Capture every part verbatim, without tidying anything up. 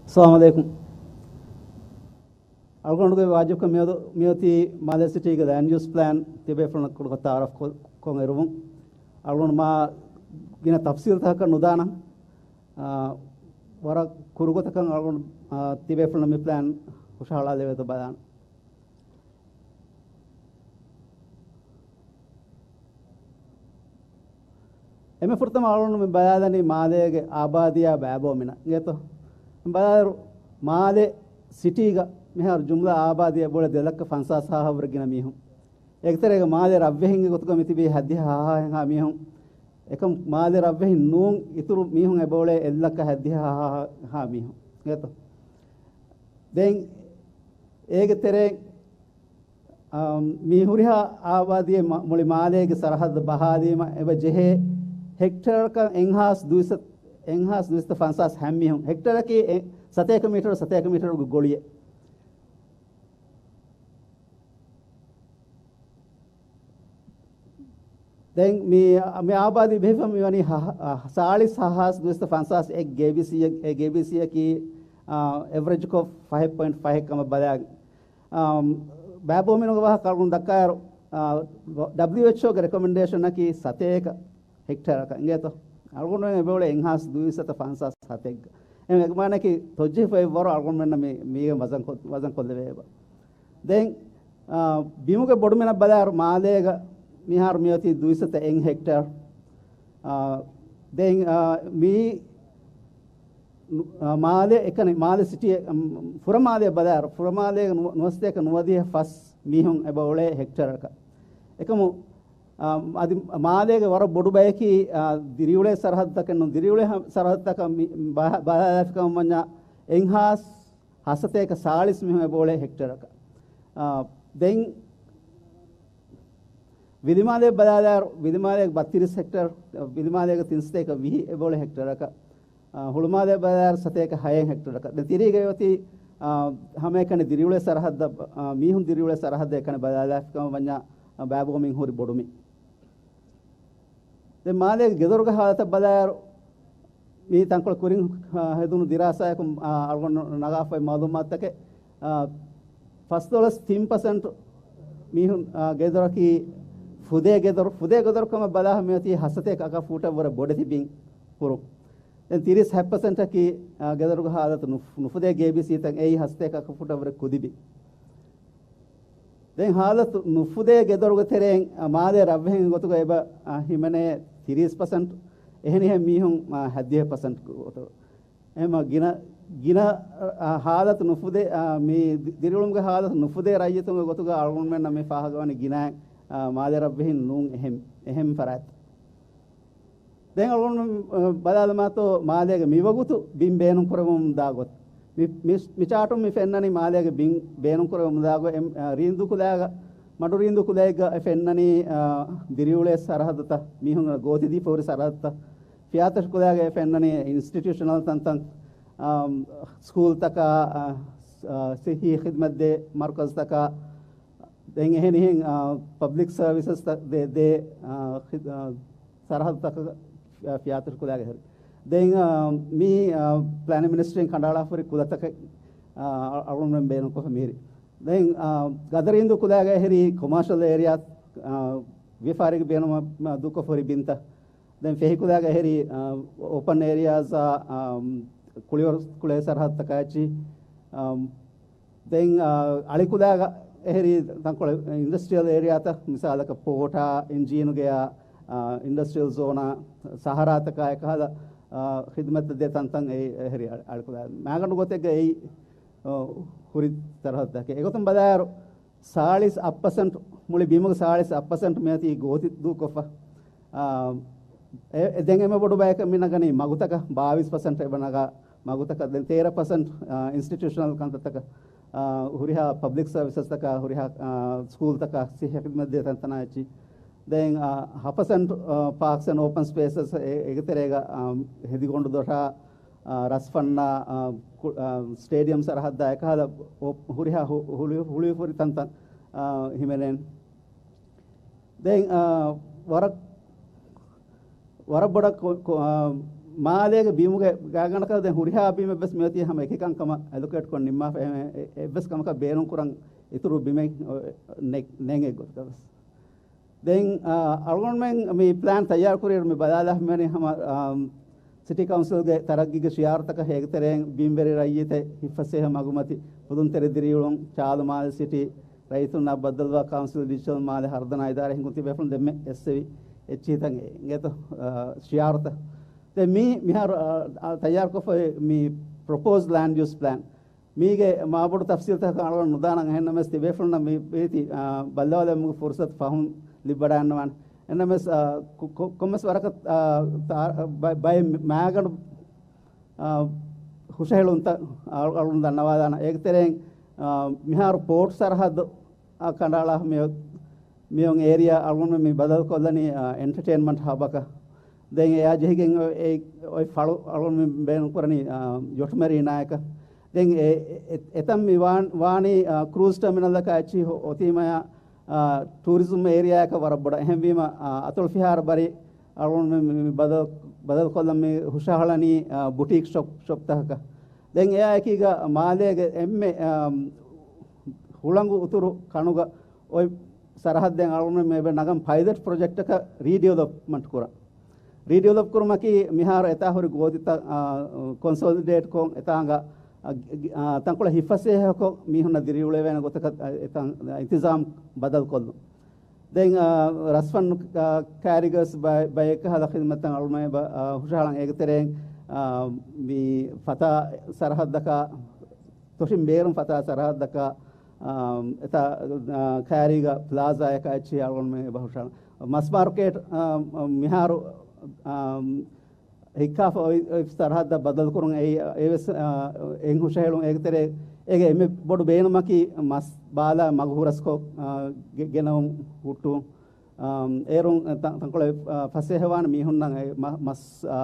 އައްސަލާމު ޢަލައިކުމް. އަޅުގަނޑުގެ ވާޖިބުކަން މިއަދު މިއޮތީ މާލޭ ސިޓީގެ ލޭންޑް ޔޫސް ޕްލޭން ތިބޭފުޅުންނަށް ކުޑަކޮށް ތަޢާރަފް ކޮ-، ކޮށް އެރުވުން. އަޅުގަނޑު މާ ގިނަ ތަފްސީލްތަކަކަށް ނުދާނަން. އާ، ވަރަށް ކުރުގޮތަކަށް އަޅުގަނޑު، އާ، ތިބޭފުޅުންނަށް މި ޕްލޭން ހުށަހަޅާލެވޭތޯ ބަލާނަން. އެންމެ ފުރަތަމަ އަޅުގަނޑު މި ބަލާލަނީ މާލޭގެ އާބާދީއާ ބައިބައިމީހުންނަށް އިނގޭތޯ. މި ބަލާއިރު މާލެ ސިޓީގަ މިހާރު ޖުމްލަ އާބާދީ އެބައުޅޭ ދެ ލައްކަ ފަންސާސް ހާހަށްވުރެ ގިނަ މީހުން. އޭގެ ތެރޭގަ މާލެ ރަށްވެހިންގެ ގޮތުގަ މިތިބީ ހަތްދިހަ ހާހާ ހެންހާ މީހުން. އެކަމް މާލެ ރަށްވެހިން ނޫން އިތުރު މީހުން އެބައުޅޭ އެއްލައްކަ ހަތްދިހަ ހާހާ މީހުން. އިނގޭތޯ. ދެން އޭގެ ތެރޭ އާ، މި ހުރިހާ އާބާދީއެއް މަ-، މުޅި މާލޭގެ ސަރަހައްދަށް ބަހާލީމަ އެބަ ޖެހޭ ހެކްޓަރަކަށް އެއްހާސް ދުއިސަ-، އެއްހާސް ދުއިސައްތަ ފަންސާސް ހަތް މީހުން. ހެކްޓަރަކީ އެ-، ސަތޭކަ މީޓަރު، ސަތޭކަ މީޓަރުގެ ގޮޅިއެއް. ދެން މި، މި އާބާދީ ބެހިފަ މިވަނީ ހަ-، ހަ-، ސާޅީސް ހަ-، ހާސް ދުއިސައްތަ ފަންސާސް އެއް ގޭބީސީއަކީ، އާ، އެވްރެޖްކޮށް ފަހެއް ޕޮއިންޓް ފަހެއް ކަމަށް ބަލާ-، އާ، ބައިބައުމީހުންގެ ވާހަކަ އަޅުގަނޑު ދައްކާއިރު، އާ، ޑަބްލިއުއެޗްއޯގެ ރެކޮމެންޑޭޝަނަކީ ސަތޭކަ ހެކްޓަރަކަށް އިނގޭތޯ. އަޅުގަނޑުމެން އެބައުޅޭ އެއްހާސް ދުއިސައްތަ ފަންސާސް ހަތެއްގަ. އެހެން އެކަމަކު ތޮއްޖެހިފައިވަރު އަޅުގަނޑުމެންނަށް މި-، މީގެ ވަޒަން ކޮށް-، ވަޒަން ކޮށްލެވޭ އެބަ. ދެން، އާ، ބިމުގެ ބޮޑުމިނަށް ބަލާއިރު މާލޭގަ މިހާރު މިއޮތީ ދުއިސައްތަ އެއް ހެކްޓަރ. އާ، ދެން، އާ، މީ ނު-، އާ، މާލެ އެކަނި، މާލެ ސިޓީ، އަ، ފުރަމާލެ ބަލާއިރު، ފުރަމާލޭގަ ނު-، ނުވަސަތޭކަ ނުވަދިހަ ފަސް މީހުން އެބަ އުޅޭ ހެކްޓަރަކަށް. އެކަމު، އާ، އަދި މާލޭގެ ވަރަށް ބޮޑު ބަޔަކީ، އާ، ދިރިއުޅޭ ސަރަހައްދަކެއް ނޫން، ދިރިއުޅޭ ހަ-، ސަރަހައްދަކަށް މި-، ބަ-، ބަލާލާފިކަމަށް ވަންޏާ އެއްހާސް ހަސަތޭކަ ސާޅީސް މީހުން އެބަ އުޅޭ ހެކްޓަރަކަށް. އާ، ދެން ވިލިމާލެ ބަލާލާއިރު، ވިލިމާލޭގެ ބައްތިރީސް ހެކްޓަރ، ވިލިމާލޭގެ ތިން ސަތޭކަ ވިހި އެބަ އުޅޭ ހެކްޓަރަކަށް. އާ، ހުޅުމާލެ ބަލާލާއިރު ސަތޭކަ ހައެއް ހެކްޓަރަކަށް. ދެން ތިރީގައި އޮތީ، އާ، ހަމައެކަނި ދިރިއުޅޭ ސަރަހައްދަށް، އާ، މީހުން ދިރިއުޅޭ ސަރަހައްދަށް އެކަނި ބަލާލާފިކަމަށް ވަންޏާ، އާ، ބައިބައުމީހުން ހުރި ބޮޑުމި. ދެން މާލޭގެ ގެދޮރުގެ ހާލަތަށް ބަލާއިރު، މި ތަންކޮޅެއް ކުރިން، އާ، ހެދުނު ދިރާސާއަކުން، އާ، އަޅުގަނޑު ނަގާފައި މައުލޫމާތުތަކެއް، އާ، ފަސްދޮޅަސް ތިން ޕަސެންޓް މީހުން، އާ، ގެދޮރަކީ ފުދޭ ގެދޮރު، ފުދޭ ގެދޮރު ކަމަށް ބަލާ މިއޮތީ ހަސަތޭކަ އަކަ ފޫޓަށްވުރެ ބޮޑެތި ބިން ކުރުން. ދެން ތިރީސް ހަތް ޕަސެންޓަކީ، އާ، ގެދޮރުގެ ހާލަތު ނުފު-، ނުފުދޭ ގޭބީސީތައް އެއީ ހަސަތޭކަ އަކަ ފޫޓަށްވުރެ ކުދި ބިން. ދެން ހާލަތު ނުފުދޭ ގެދޮރުގެ ތެރެއިން، އަ، މާލޭ ރަށްވެހިންގެ ގޮތުގަ އެބަ، އަ، ހިމެނޭ ތިރީސް ޕަސެންޓް، އެހެނިހެން މީހުން، އަ، ހަތްދިހަ ޕަސެންޓް ގޮތުގަ. އެހެންމަ ގިނަ، ގިނަ، އަ، ހާލަތު ނުފުދޭ، އަ، މި ދި-، ދިރިއުޅުމުގެ ހާލަތު ނުފުދޭ ރައްޔިތުންގެ ގޮތުގަ އަޅުގަނޑުމެންނަށް މި ފާހަގަވަނީ ގިނައިން، އަ، މާލޭ ރަށްވެހިން ނޫން އެހެން، އެހެން ފަރާތް. ދެން އަޅުގަނޑު، އަ، ބަލާލަމާތޯ މާލޭގެ މިވަގުތު ބިން ބޭނުންކުރެވެމުންދާ ގޮތް. މި، މި، މި ޗާޓުން މި ފެންނަނީ މާލޭގެ ބިން ބޭނުންކުރެވެމުންދާ ގޮތް. އެ، އަ، ރީނދޫކުލައިގަ، މަޑު ރީނދޫކުލައިގަ އެ ފެންނަނީ، އަ، ދިރިއުޅޭ ސަރަހައްދުތައް، މީހުން ގޯތިދީފަ ހުރި ސަރަހައްދުތައް. ފިޔާތޮށިކުލައިގަ އެ ފެންނަނީ އިންސްޓިޓިއުޝަނަލް ތަންތަން، އަ، ސްކޫލްތަކާ، އަ، ސިއް-، އަ، ސިއްހީ ޚިދްމަތްދޭ މަރުކަޒުތަކާ، ދެން އެހެނިހެން، އާ، ޕަބްލިކް ސަރވިސަސް ތަ-، ދޭ، ދޭ، އާ، ޚި-، އާ، ސަރަހައްދުތަކަށް ފި-، ފިޔާތޮށި ކުލައިގެ ހުރި. ދެން، އާ، މި، އާ، ޕްލޭނިން މިނިސްޓްރީން ކަނޑައަޅާފަ ހުރި ކުލަތަކެއް، އާ، އަ-، އަޅުގަނޑުމެން ބޭނުންކޮށްފަ މިހިރީ. ދެން، އާ، ގަދަރީންދޫ ކުލައިގެ ހުރި ކޮމާޝަލް އޭރިއާ، އާ، ވިޔަފާރީގެ ބޭނުމަށް ދޫކޮށްފަ ހުރި ބިންތައް. ދެން ފެހި ކުލައިގެ ހުރި، އާ، އޯޕަން އޭރިއާސް، އާ، އާ، ކުޅިވަރު-، ކުޅޭ ސަރަހައްދުތަކާ އެއްޗި، އާ، ދެން، އާ، އަޅިކުލައިގަ އެހެރީ ތަންކޮޅެއް އިންޑަސްޓްރިއަލް އޭރިއާތައް، މިސާލަކަށް ޕޯޓާ، އިންޖީނުގެއާ، އާ، އިންޑަސްޓްރިއަލް ޒޯނާ، ސަހަރާތަކާ އެކަހަލަ، އާ، ޚިދުމަތްތައް ދޭ ތަންތަން އެ-، އެހެރީ އަ-، އަޅިކުލައި. މާގަނޑު ގޮތެއްގަ އެއީ، އާ، ހުރި ސަރަހައްދަކެއް. އެގޮތުން ބަލާއިރު، ސާޅީސް އަށް ޕަސެންޓް، މުޅި ބިމުގެ ސާޅީސް އަށް ޕަސެންޓް މިއޮތީ ގޯތި ދޫކޮށްފަ. އާ، އެ-، އެ-، ދެން އެންމެ ބޮޑު ބަޔަކަށް މި ނަގަނީ މަގުތަކަށް، ބާވީސް ޕަސެންޓް އެބަ ނަގާ މަގުތަކަށް. ދެން ތޭރަ ޕަސެންޓް، އާ، އިންސްޓިޓިއުޝަނަލް ކަންތައްތަކަށް، އާ، ހުރިހާ ޕަބްލިކް ސަރވިސަސްތަކަށް، ހުރިހާ، އާ، ސްކޫލްތަކަށް، ސިއްހަ ޚިދުމަތް ދޭ ތަންތަނާ އެއްޗި. ދެން، އާ، ހަ ޕަސެންޓް، އާ، ޕާކްސް އެންޑް އޯޕަން ސްޕޭސަސް އެ-، އޭގެ ތެރޭގަ، އާ، ހެދިގޮނޑު ދޮށާ، އާ، ރަސްފަންނާ، އާ، ކު-، އާ، ސްޓޭޑިއަމް ސަރަހައްދާ އެކަހަލަ އޯ-، ހުރިހާ ހު-، ހުޅު-، ހުޅުވިފަ ހުރި ތަންތަން، އާ، ހިމެނޭނެ. ދެން، އާ، ވަރަށް، ވަރަށް ބޮޑަށް ކޮ-، ކޮ-، އާ، މާލޭގެ ބިމުގެ ގާތްގަނޑަކަށް ދެން ހުރިހާ ބިމެއް ވެސް މިއޮތީ ހަމަ އެކި ކަންކަމަށް އެލޮކޭޓް ކޮށް ނިންމާފަ، އެ-، އެ-، އެއްވެސް ކަމަކަށް ބޭނުން ކުރަން އިތުރު ބިމެއް ނެ-، ނޭނގެ ގޮތަކަށް ވެސް. ދެން، އާ، އަޅުގަނޑުމެން މި ޕްލޭން ތައްޔާރު ކުރިއިރު މި ބަލާލާ ހިމެނި ހަމަ، އާ، ސިޓީ ކައުންސިލްގެ ތަރައްގީގެ ޝިއާރުތަކަށް އޭގެ ތެރެއިން ބިންވެރި ރައްޔިތެއް ހިތްފަސޭހަ މަގުމަތި ފުލުންތެރި ދިރިއުޅުން، ޗާލު މާލެ ސިޓީ، ރައްޔިތުންނާ ބައްދަލުވާ ކައުންސިލް ޑިޖިޓަލް މާލެ ހަރުދަނާ އިދާރާ ހިނގުން ތިބޭފުޅުން ދެންމެ އެއްސެވި އެއްޗިހިތައް އެނގޭތޯ، އާ، ޝިއާރުތައް. ދެން މީ މިހާރު، އާ، އާ، ތައްޔާރުކޮށްފައި މި ޕްރޮޕޯސް ލޭންޑް ޔޫސް ޕްލޭން. މީގެ މާބޮޑު ތަފްސީލްތަކަކަށް އަޅުގަނޑު ނުދާނަން އެހެންނަމަވެސް ތިބޭފުޅުންނަށް މި ރީތި، އާ، ބައްލަވާލެވުމުގެ ފުރުސަތު ފަހުން ލިބިވަޑައިގަންނަވާނެ. އެހެންނަމަވެސް، އާ، ކޮ-، ކޮ-، ކޮންމެސް ވަރަކަށް، އާ، ތާ-، ބަ-، ބައެއް މައިގަނޑު، އާ، ހުށަހެޅުންތައް އަޅު-، އަޅުގަނޑު ދަންނަވާލާނަން. އޭގެ ތެރެއިން، އާ، މިހާރު ޕޯޓް ސަރަހައްދު އާ، ކަނޑައަޅާ މި-، މިއޮން އޭރިއާ އަޅުގަނޑުމެން މި ބަދަލުކޮށްލަނީ، އާ، އެންޓަޓެއިންމަންޓް ހަބަކަށް. ދެން އެއާ ޖެހިގެން އޮ-، އެ-، އޮތް ފަޅު އަޅުގަނޑުމެން ބޭނުން ކުރަނީ، އާ، ޔޮޓް މެރީނާއަކަށް. ދެން އެ-، އެ-، އެތަން މި ވާން-، ވާނީ، އާ، ކްރޫޒް ޓަރމިނަލްއަކާ އެއްޗިހި އޮ-، އޮތީމަޔާ، އާ، ޓޫރިޒަމް އޭރިއާއަކަށް ވަރަށް ބޮޑަށް. އެހެންވީމަ، އާ، އަތޮޅު ފިހާރަ ބަރި އަޅުގަނޑުމެން މި-، މި ބަދަލު-، ބަދަލުކޮށްލަން މި ހުށަހަޅަނީ، އާ، ބުޓީކް ޝޮޕް، ޝޮޕްތަކަކަށް. ދެން އެއާ އެކީގަ މާލޭގެ އެންމެ، އާ، ހުޅަނގު އުތުރު ކަނުގަ އޮތް ސަރަހައްދެއް އަޅުގަނޑުމެން މި އެބަ ނަގަން ޕައިލެޓް ޕްރޮޖެކްޓަކަށް ރީޑިވެލޮޕްމަންޓް ކުރަން. ރީޑިވެލޮޕް ކުރުމަކީ މިހާރު އެތާ ހުރި ގޯތިތައް، އާ، ކޮންސޮލިޑޭޓްކޮށް، އެތާނގަ، އާ، ގި-، އާ، ތަންކޮޅެއް ހިތްފަސޭހަކޮށް މީހުންނަށް ދިރިއުޅެވޭނެ ގޮތަކަށް، އާ، އެތާނ އިންތިޒާމް ބަދަލުކޮށްލުން. ދެން، އާ، ރަސްފަން، އާ، ކާރިގަސް ބައެއް، ބައެއް ކަހަލަ ޚިދުމަތްތައް އަޅުމެ ބަ-، އާ، ހުށަހަޅަން. އޭގެ ތެރެއިން، އާ، މި ފަތާ ސަރަހައްދަކާ ތޮށިން ބޭރުން ފަތާ ސަރަހައްދަކަށް، އާ، އެތާ، އާ، ކައިރީގަ ޕްލާޒާއަކަށް އެއްޗިހި އަޅުގަނޑުމެން އެބަ ހުށަހަޅަން. މަސް މާރުކޭޓް، އާ، މިހާރު، އާ، ހިއްކާފަ އޮތް، އޮތް ސަރަހައްދަށް ބަދަލުކުރުން އެއީ، އެވެސް، އާ، އެން ހުށަހެޅުން. އޭގެ ތެރޭ، އޭގެ އެންމެ ބޮޑު ބޭނުމަކީ މަސް ބާލާ މަގު ހުރަސްކޮށް، އާ، ގެ-، ގެނައުން ހުއްޓުން. އާ، އޭރުން ތަ-، ތަންކޮޅެއް، އާ، ފަސޭހަވާން މީހުންނަށް އެ މަ-، މަސް، އާ،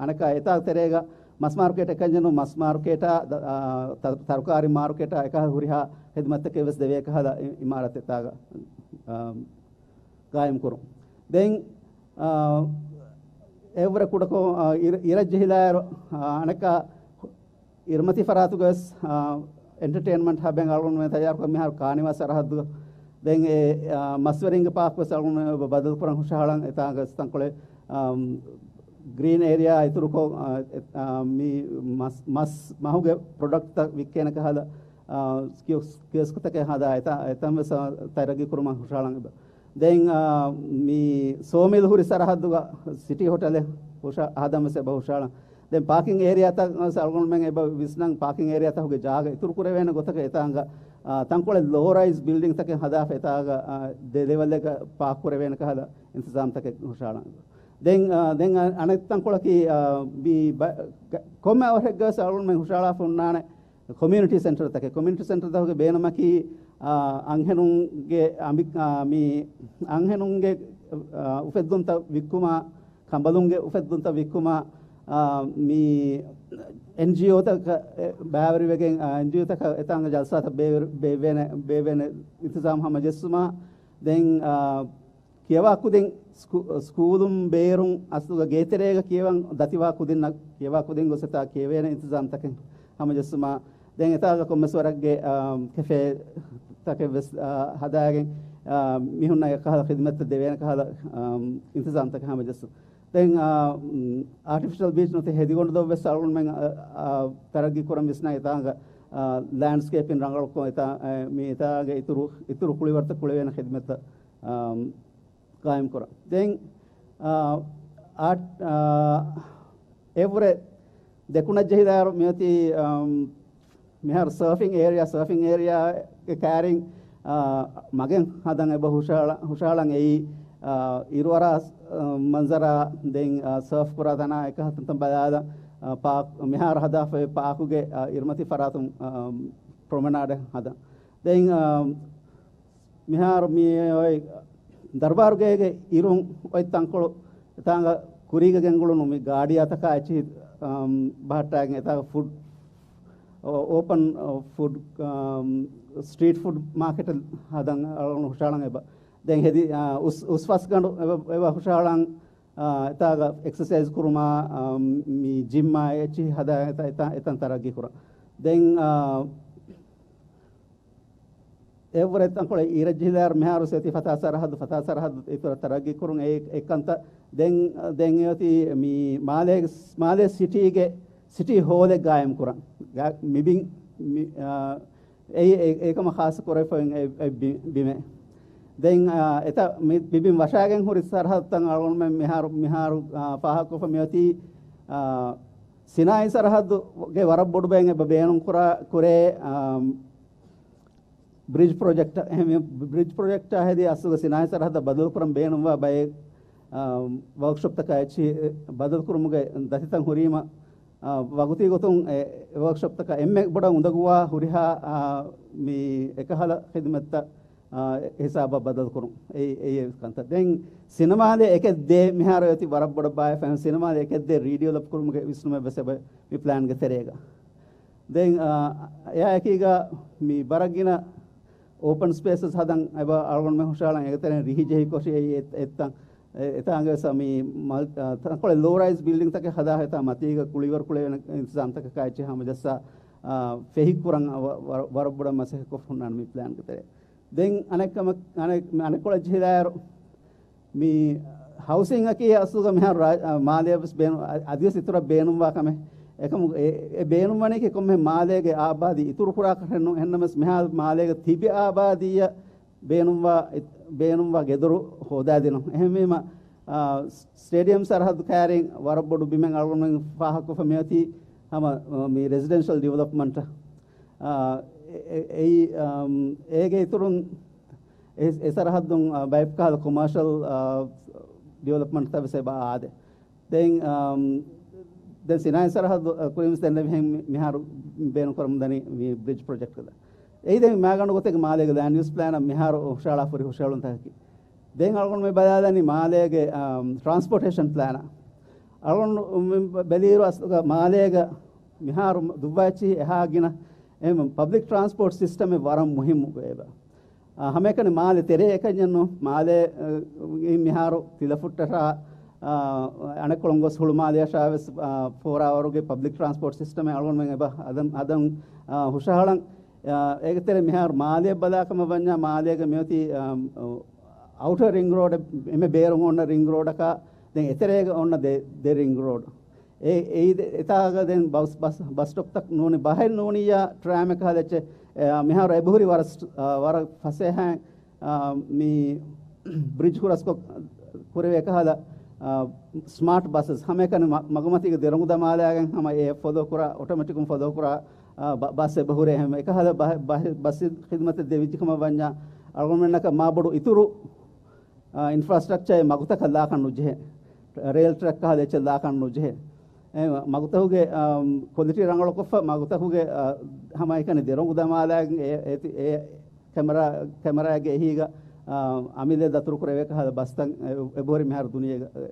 އަނެކާ އެތާ ތެރޭގަ މަސް މާރުކޭޓް އެކަންޏެއް ނޫން، މަސް މާރުކޭޓާ، ދަ-، އާ، ތަ-، ތަރުކާރީ މާރުކޭޓާ އެކަހަލަ ހުރިހާ ހިދުމަތްތަކެއް ވެސް ދެވޭ ކަހަލަ އި-، އިމާރަތެއް ތާގަ، އާ، ގާއިމް ކުރުން. ދެން، އާ، އެއަށްވުރެ ކުޑަކޮށް، އާ، އިރަ-، އިރަށް ޖެހިލާއިރު، އާ، އަނެކާ އިރުމަތީ ފަރާތުގަވެސް، އާ، އެންޓަޓެއިންމަންޓް ހަބެއް އަޅުގަނޑުމެން ތައްޔާރުކޮށް މިހާރު ކާނިވާ ސަރަހައްދު. ދެން އެ، އާ، މަސްވެރިންގެ ޕާކް ވެސް އަޅުގަނޑުމެން ބަ-، ބަދަލުކުރަން ހުށަހަޅަން. އެތާގަ ވެސް ތަންކޮޅެއް، އާ، ގްރީން އޭރިއާ އިތުރުކޮށް، އާ، އެ، އާ، މި މަސް، މަސް މަހުގެ ޕްރޮޑަކްޓްތައް ވިއްކޭނެ ކަހަލަ، އާ، ކިއޮސް-، ކިއޮސްކުތަކެއް ހަދާ އެތާ-، އެތަން ވެސް، އާ، ތަރައްގީ ކުރުމަށް ހުށަހަޅަން އެބަ. ދެން، އާ، މި ސޯމިލް ހުރި ސަރަހައްދުގަ ސިޓީ ހޮޓެލެއް ހުށަ-، ހަދަން ވެސް އެބަ ހުށަހަޅަން. ދެން ޕާކިން އޭރިއާތައް ވެސް އަޅުގަނޑުމެން އެބަ ވިސްނަން، ޕާކިން އޭރިއާތަކުގެ ޖާގަ އިތުރު ކުރެވޭނެ ގޮތަކަށް އެތާނގަ، އާ، ތަންކޮޅެއް ލޯ ރައިޒް ބިލްޑިންގްތަކެއް ހަދާފަ އެތާގަ، އާ، ދެ ލެވެލްއެއްގަ ޕާކް ކުރެވޭނެ ކަހަލަ އިންތިޒާމްތަކެއް ހުށަހަޅަން. ދެން، އާ، ދެން އަ-، އަނެއް ތަންކޮޅަކީ، އާ، މި ބަ-، ގ-، ކޮންމެ އަވަހެއްގަ ވެސް އަޅުގަނޑުމެން ހުށަހަޅާފަ ހުންނާނެ، ކޮމިއުނިޓީ ސެންޓަރތަކެއް. ކޮމިއުނިޓީ ސެންޓަރތަކުގެ ބޭނުމަކީ، އާ، އަންހެނުންގެ އަނބި-، އާ، މި އަންހެނުންގެ، އާ، އުފެއްދުންތައް ވިއްކުމާ، ކަނބަލުންގެ އުފެއްދުންތައް ވިއްކުމާ، އާ، މި އެންޖީއޯތަކަށް ބައިވެރިވެގެން، އާ، އެންޖީއޯތަކަށް އެތާނގަ ޖަލްސާތައް ބޭވެރި-، ބޭއްވޭނެ، ބޭއްވޭނެ އިންތިޒާމް ހަމަޖެއްސުމާ، ދެން، އާ، ކިޔަވާ ކުދިން ސްކޫ-، ސްކޫލުން ބޭރުން އަސްލުގަ ގޭތެރޭގަ ކިޔަވަން ދަތިވާ ކުދިންނަށް ކިޔަވާ ކުދިން ގޮސް އެތާ ކިޔެވޭނެ އިންތިޒާމްތަކެއް ހަމަޖެއްސުމާ، ދެން އެތާގަ ކޮންމެސް ވަރަކުގެ، އާ، ކެފޭ ތަކެއް ވެސް، އާ، ހަދާގެން، އާ، މީހުންނަށް އެކަހަލަ ޚިދުމަތްތައް ދެވޭނެ ކަހަލަ، އާ، އިންތިޒާމްތަކެއް ހަމަޖެއްސުން. ދެން، އާ، މް، އާޓިފިޝަލް ބީޗް ނުވަތަ ހެދިގޮނޑު ދޮށް ވެސް އަޅުގަނޑުމެން، އާ، އާ، ތަރައްގީ ކުރަން ވިސްނާ އެތާގަ، އާ، ލޭންޑްސްކޭޕިން ރަނގަޅުކޮށް އެތާ، އާ، މި އެތާގެ އިތުރު، އިތުރު ކުޅިވަރުތައް ކުޅެވޭނެ ޚިދުމަތްތައް، އާ، ގާއިމް ކުރަން. ދެން، އާ، އާ، އާ، އެއަށްވުރެ ދެކުނަށް ޖެހިލާއިރު މިއޮތީ، އާ، މިހާރު ސަރފިން އޭރިއާ، ސަރފިން އޭރިއާގެ ކައިރިން، އާ، މަގެއް ހަދަން އެބަ ހުށަހަޅަ-، ހުށަހަޅަން އެއީ، އާ، އިރުއަރާ، އާ، މަންޒަރާ، ދެން، އާ، ސަރފް ކުރާ ތަނާ އެކަހަލަ ބަލާލަ، އާ، ޕާކް، މިހާރު ހަދާފައި ޕާކުގެ، އާ، އިރުމަތި ފަރާތުން، އާ، ޕްރޮމެނާޑެއް ހަދަން. ދެން، އާ، މިހާރު މި އޮތް ދަރުބާރުގޭގެ އިރުން އޮތް ތަންކޮޅު އެތާނގަ ކުރީގަ ގެންގުޅުނު މި ގާޑިއާތަކާ އެއްޗިހި، އަމް، ބަހައްޓާގެން އެތާގަ ފުޑް، އޯ-، އޯޕަން، އޯ، ފުޑް، އަމް، ސްޓްރީޓް ފުޑް މާކެޓެއް ހަދަން އަޅުގަނޑު ހުށަހަޅަން އެބަ. ދެން ހެދި، އާ، އުސް-، އުސްފަސްގަނޑު އެބަ، އެބަ ހުށަހަޅަން. އާ، އެތާގަ އެކްސަސައިޒް ކުރުމާ، އާ، މި ޖިމްއާ އެއްޗިހި ހަދާ އެތަ-، އެތަ-، އެތަން ތަރައްގީ ކުރަން. ދެން، އާ، އެއަށްވުރެ ތަންކޮޅެއް އީރަށް ޖެހިލާއިރު މިހާރު އޮތީ ފަތާ ސަރަހައްދު، ފަތާ ސަރަހައްދު އިތުރަށް ތަރައްގީ ކުރުން އެ-، އެކަންތައް. ދެން، ދެން އެ އޮތީ މި މާލޭގެ، މާލޭ ސިޓީގެ ސިޓީ ހޯލެއް ގާއިމް ކުރަން. ގާ-، މިބިން މި، އާ، އެއީ އެ-، އެކަމަށް ޚާއްޞަ ކުރެވިފައި އޮތް އެ-، އެ ބި-، ބިމެއް. ދެން، އާ، އެތައް މި ބިމެއް ވަށާގެން ހުރި ސަރަހައްދުތައް އަޅުގަނޑުމެން މިހާރު، މިހާރު، އާ، ފާހަގަކޮށްފަ މިއޮތީ، އާ، ސިނާއީ ސަރަހައްދުގެ ވަރަށް ބޮޑު ބައެއް އެބަ ބޭނުން ކުރާ، ކުރޭ، އާ، ބްރިޖް ޕްރޮޖެކްޓް. އެހެން ބްރިޖް ޕްރޮޖެކްޓާ ހެދި އަސްލުގަ ސިނާއީ ސަރަހައްދަށް ބަދަލުކުރަން ބޭނުންވާ ބައެއް، އާ، ވަރކްޝޮޕްތަކާ އެއްޗިހި ބަދަލުކުރުމުގެ ދަތިތައް ހުރީމަ، އާ، ވަގުތީ ގޮތުން އެ ވަރކްޝޮޕްތަކަށް އެންމެ ބޮޑަށް އުނދަގޫވާ ހުރިހާ، އާ، މި އެކަހަލަ ޚިދުމަތްތައް، އާ، އެ ހިސާބަށް ބަދަލުކުރުން. އެ، އެ ކަންތައް. ދެން ސިނަމާލޭ އެކެއް ދޭ މިހާރު އޮތީ ވަރަށް ބޮޑަށް ބާއްވާފަ، ސިނަމާލޭ އެކެއް ދޭ ރީޑިވެލޮޕް ކުރުމުގެ ވިސްނުމެއް ވެސް އެބަ މި ޕްލޭންގެ ތެރޭގަ. ދެން، އާ، އެއާއެކީގަ މި ވަރަށް ގިނަ އޯޕަން ސްޕޭސަސް ހަދަން އެބަ އަޅުގަނޑުމެން ހުށަހަޅަން. އޭގެ ތެރެއިން ރިހި ޖެހި ކޮށި އެއީ އެ-، އެއްތަން. އެ-، އެތާނގެ ވެސް މި މަލް-، އާ، ތަންކޮޅެއް ލޯ ރައިޒް ބިލްޑިންގްތަކެއް ހަދާ އެތާ މަތީގަ ކުޅިވަރު ކުޅެވޭނެ އިންތިޒާމްތަކަކާ އެއްޗެއް ހަމަޖައްސާ، އާ، ފެހި ކުރަން ވަ-، ވަ-، ވަރަށް ބޮޑަށް މަސައްކަތް ކޮށް ހުންނާނެ މި ޕްލޭންގެ ތެރޭ. ދެން އަނެއްކަމަށް، އަނެއް-، އަނެއްކޮޅަށް ޖެހިލާއިރު، މި ހައުސިން އަކީ އަސްލުގަ މިހާރު ރާ-، އާ، މާލޭ ވެސް ބޭނު-، އަ-، އަދިވެސް އިތުރަށް ބޭނުންވާ ކަމެއް. އެކަމު އެ-، އެ ބޭނުންވަނީކީ ކޮންމެ މާލޭގެ އާބާދީ އިތުރު ކުރާކަށެއް ނޫން. އެހެންނަމަވެސް މިހާރު މާލޭގެ ތިބި އާބާދީއަށް ބޭނުންވާ، ބޭނުންވާ ގެދޮރު ހޯދާދިނުން. އެހެންވީމަ، އާ، ސް-، ސްޓޭޑިއަމް ސަރަހައްދު ކައިރިން ވަރަށް ބޮޑު ބިމެއް އަޅުގަނޑުމެން ފާހަގަކޮށްފަ މިއޮތީ ހަމަ، އާ، މި ރެސިޑެންޝަލް ޑިވެލޮޕްމަންޓަށް. އާ، އެ-، އެ-، އެއީ، އާ، އޭގެ އިތުރުން އެ، އެ ސަރަހައްދުން، އާ، ބައެއް ކަހަލަ ކޮމާޝަލް، އާ، ޑިވެލޮޕްމަންޓްތައް ވެސް އެބަ އާދޭ. ދެން، އާ، ދެން ސިނާއީ ސަރަހައްދު، އާ، ކުރިން ވެސް ދެންނެވިހެން މި-، މިހާރު ބޭނުން ކުރަމުން ދަނީ މި ބްރިޖް ޕްރޮޖެކްޓް ކަލަ. އެއީ ދެން މާގަނޑު ގޮތެއްގެ މާލޭގެ ލޭންޑް ޔޫސް ޕްލޭނަށް މިހާރު ހުށަހަޅާފަ ހުރި ހުށަހެޅުންތަކަކީ. ދެން އަޅުގަނޑު މި ބަލާލަނީ މާލޭގެ، އާ، ޓްރާންސްޕޯޓޭޝަން ޕްލޭނަށް. އަޅުގަނޑު މި ބެލިއިރު އަސްލުގަ މާލޭގަ މިހާރު ދުއްވާ އެއްޗިހި އެހާ ގިނަ އެހެން ޕަބްލިކް ޓްރާންސްޕޯޓް ސިސްޓަމެއް ވަރަށް މުހިއްމު ވެއެވެ. އާ، ހަމައެކަނި މާލެ ތެރޭ އެކަންޏެއް ނޫން. މާލެ، އަ، އިން މިހާރު ތިލަފުއްޓަށާ، އާ، އަނެއްކޮޅުން ގޮސް ހުޅުމާލެއަށާ ވެސް، އާ، ފޯރާވަރުގެ ޕަބްލިކް ޓްރާންސްޕޯޓް ސިސްޓަމެއް އަޅުގަނޑުމެން އެބަ ހަދަން، ހަދަން، އާ، ހުށަހަޅަން. އާ، އޭގެ ތެރޭ މިހާރު މާލެއަށް ބަލާކަމަށް ވަންޏާ މާލޭގެ މިއޮތީ، އާ، އައުޓަރ ރިންގް ރޯޑެއް، އެންމެ ބޭރުން އޮންނަ ރިންގް ރޯޑަކާ، ދެން އެތެރޭގަ އޮންނަ ދެ، ދެ ރިންގް ރޯޑް. އެ، އެއީ ދެ، އެތާގަ ދެން ބަސް، ބަސް، ބަސް ސްޓޮޕްތައް ނޫނީ، ބަހެއް ނޫނިއްޔާ ޓްރާމެއް ކަހަލަ އެއްޗެއް. އެ، މިހާރު އެބަހުރި ވަރަށް ސް-، އާ، ވަރަށް ފަސޭހައިން، އާ، މި ބްރިޖް ހުރަސްކޮށް ކުރެވޭ ކަހަލަ، އާ، ސްމާޓް ބަސަސް ހަމައެކަނި މަ-، މަގުމަތީގެ ދެރަނގު ދަމާލާގެން ހަމަ އެ ފޮލޯ ކުރާ، އޮޓޮމެޓިކުން ފޮލޯ ކުރާ، އާ، ބަ-، ބަސް އެބަހުރޭ. އެހެން އެކަހަލަ ބަ-، ބަ-، ބަސް ޚިދުމަތެއް ދެވިއްޖެ ކަމަށް ވަންޏާ އަޅުގަނޑުމެންނަކަށް މާބޮޑު އިތުރު އާ، އިންފްރާސްޓްރަކްޗާއެއް މަގުތަކަށް ލާކަށް ނުޖެހޭ. ރޭލް ޓްރެކް ކަހަލަ އެއްޗެއް ލާކަށް ނުޖެހޭ. އެ، މަގުތަކުގެ، އާ، ކޮލިޓީ ރަނގަޅުކޮށްފަ، މަގުތަކުގެ، އާ، ހަމައެކަނި ދެރަނގު ދަމާލާގެން އެ، އެ، އެ ކެމެރާ، ކެމެރާގެ އެހީގަ، އާ، އަމިއްލަ ދަތުރު ކުރެވޭ ކަހަލަ ބަސްތައް އެ، އެބަހުރި މިހާރު ދުނިޔޭގަ، އެ،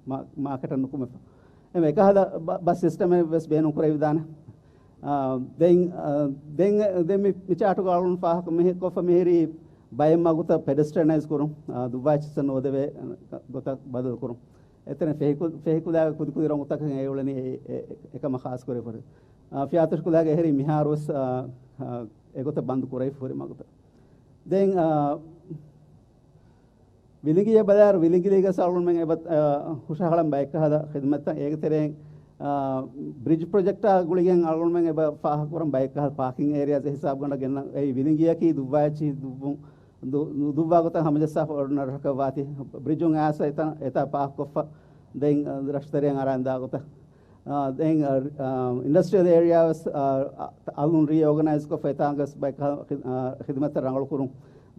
މާ-، މާކެޓަށް ނުކުމެފަ. އެ، އެކަހަލަ ބަ-، ބަސް ސިސްޓަމެއް ވެސް ބޭނުން ކުރެވިދާނެ. އާ، ދެން، އާ، ދެން، ދެން މި، މި ޗާޓުގަ އަޅުން ފާހަގަ މި ކޮށްފަ މިހިރީ ބައެއް މަގުތައް ޕެޑެސްޓްރިއަނައިޒް ކުރުން، އާ، ދުއްވާ އެއްޗިއްސަށް ނުވަދެވޭ ގޮތަށް ބަދަލު ކުރުން. އެތަނަށް ފެހިކު-، ފެހިކުލާގެ ކުދިކުދި ރަނގުތަކެއް އެ އުޅެނީ އެ-، އެ-، އެކަމަށް ޚާއްސަކުރެވިފަ ހުރި. އާ، ފިޔާތޮށިކުލާގެ އެހެރީ މިހާރުވެސް، އާ، އާ، އެގޮތަށް ބަންދު ކުރެވިފަ ހުރި މަގުތައް. ދެން، އާ، ވިލިނގިއަށް ބަލާއިރު، ވިލިނގިލީގަސް އަޅުގަނޑުމެން އެބަ، އާ، ހުށަހަޅަން ބައެއްކަހަލަ ޚިދުމަތްތައް. އޭގެ ތެރެއިން، އާ، ބްރިޖް ޕްރޮޖެކްޓާ ގުޅިގެން އަޅުގަނޑުމެން އެބަ ފާހަގަކުރަން ބައެއްކަހަލަ ޕާކިން އޭރިޔާސް ހިސާބުގަނޑަށް ގެންނަން. އެއީ ވިލިނގިއަކީ ދުއްވާ އެއްޗިހި ދުއްވުން، ދު-، ދުއްވާ ގޮތަށް ހަމަޖައްސާފަ އޮންނަ ރަށަކަށް ވާތީ. ބްރިޖުން އައިސް އެތަން، އެތާ ޕާކްކޮށްފަ، ދެން، އާ، ރަށުތެރެއަށް އަރާން ދާ ގޮތަށް. އާ، ދެން، އާ، އާ، އިންޑަސްޓްރިއަލް އޭރިޔާ ވެސް، އާ، އަލުން ރީއޯގަނައިޒްކޮށްފަ އެތާނގަސް ބައެއް ޚި-، އާ، ޚިދުމަތްތައް ރަނގަޅުކުރުން.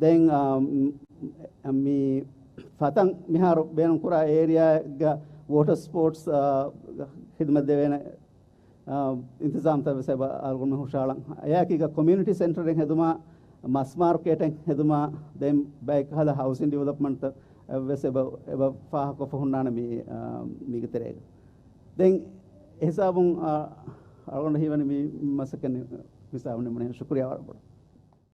ދެން، އާ، މް، މި ފަތަން މިހާރު ބޭނުންކުރާ އޭރިޔާގަ ވޯޓަރ ސްޕޯޓްސް، އާ، ޚިދުމަތް ދެވޭނެ، އާ، އިންތިޒާމްތައް ވެސް އެބަ އަޅުގަނޑު ހުށަހަޅަން. އެއާއެކީގަ ކޮމިއުނިޓީ ސެންޓަރެއް ހެދުމާ، މަސް މާރުކޭޓެއް ހެދުމާ، ދެން ބައެއްކަހަލަ ހައުސިން ޑިވެލޮޕްމަންޓްތައް ވެސް އެބަ، އެބަ ފާހަގަކޮށްފަ ހުންނާނެ މި، އާ، މީގެ ތެރޭގަ. ދެން އެހިސާބުން، އާ، އަޅުގަނޑަށް ހީވަނީ މި މަސައްކަތް މިސާބުން ނިމުނީ. ޝުކުރިއްޔާ ވަރަށް ބޮޑަށް.